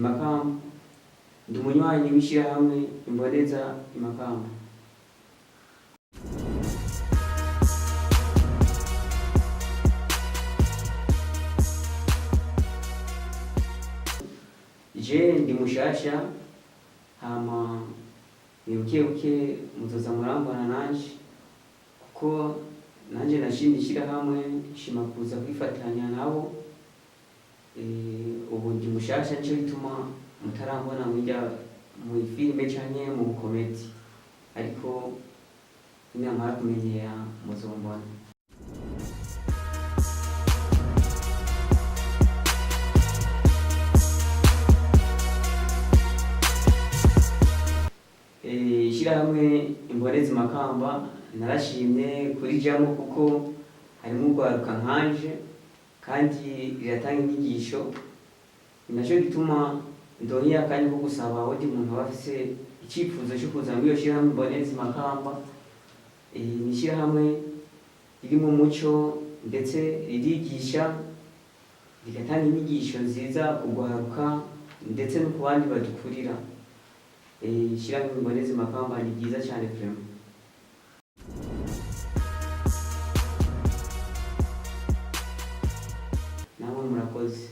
Makamba, ndi umunywanyi w'ishyirahamwe Imboneza i Makamba. Je ndi mushasha, hama ni buke buke muzoza murambona nanje, kuko nanje nashimye ishyirahamwe, nshima kuza kwifatanya nabo. Ubu ndi mushasha, nico gituma mutarambona murya mu filime canke mu bukomedi, ariko nimwamara kumenyera muzombona. Ishyirahamwe Imbonezi Makamba narashimye kurijamo kuko harimo urwaruka nkanje kandi riratanga inyigisho. Ni naco gituma ndongera kandi ko gusaba wundi muntu aba afise icipfuzo co kuza muri iyo shyirahamwe Imbonezi Makamba. Ni ishyirahamwe ririmo umuco, ndetse ririgisha, rigatanga inyigisho nziza ku rwaruka ndetse no ku bandi badukurira. Ishyirahamwe Imbonezi Makamba ni ryiza cyane vraiment. Namwe murakoze.